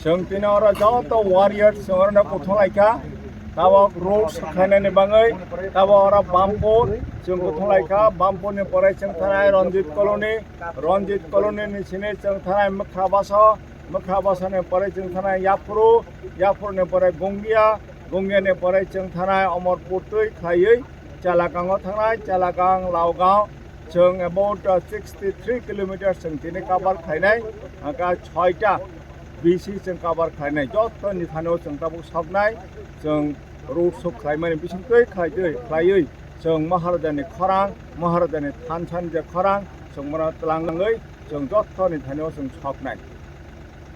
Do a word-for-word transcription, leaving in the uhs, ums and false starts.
Chwng tini oro joto warriors chwng orono kuthung laikha. Tabok road swkhainani bagwi tabok oro Bampur chwng kuthung laikha. Bampurni pore chwng thanai Ranjit Colony, Ranjit Colony ni sini chwng thanai Mwkha Baso, Mwkha Basoni pore chwng thanai Yaphuru, Yaphuruni pore Gongia, Gongiani pore chwng thanai Omorpur twi khlaiwi Chalagango thangnai, Chalagang, Laogang, chwng about, uh, sixty three kilometers chwng tini cover khlainai, hwnkha soita B C chwng cover khlainai, jottoni thani-o chwng tabuk soknai, chwng road show khlaimani bisingtwi khlaitwi khlaiwi chwng Maharajani khorang, Maharajani thansani je khorang, chwng bono twlangwi chwng jottoni thani-o chwng soknai.